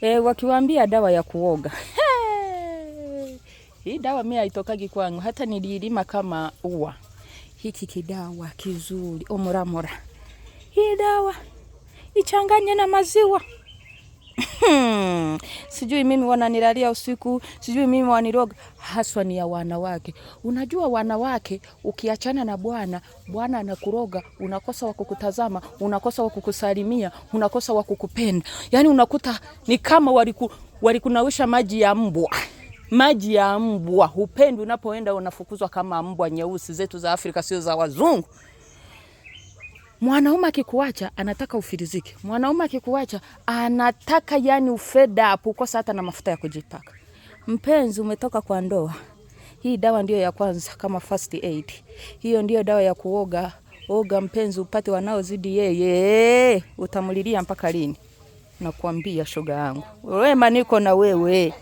Wakiwaambia dawa ya kuoga. Hey! Hii dawa mimi haitokagi kwangu, hata nililima kama ua. Hiki kidawa kizuri, omuramura. Hii dawa ichanganye na maziwa. Sijui mimi wananilalia usiku, sijui mimi waniroga. Haswa ni ya wanawake. Unajua wanawake, ukiachana na bwana, bwana anakuroga, unakosa wa kukutazama, unakosa wa kukusalimia, unakosa wa kukupenda. Yaani unakuta ni kama walikunawisha maji ya mbwa. Maji ya mbwa, hupendi unapoenda unafukuzwa kama mbwa nyeusi zetu za Afrika, sio za wazungu. Mwanaume akikuacha anataka ufirizike. Mwanaume akikuacha anataka yani ufed up, ukosa hata na mafuta ya kujipaka. Mpenzi, umetoka kwa ndoa. Hii dawa ndiyo ya kwanza kama first aid. Hiyo ndiyo dawa ya kuoga. Oga mpenzi, upate wanaozidi yeye. Utamlilia mpaka lini? Nakwambia shoga yangu. Wema, niko na wewe.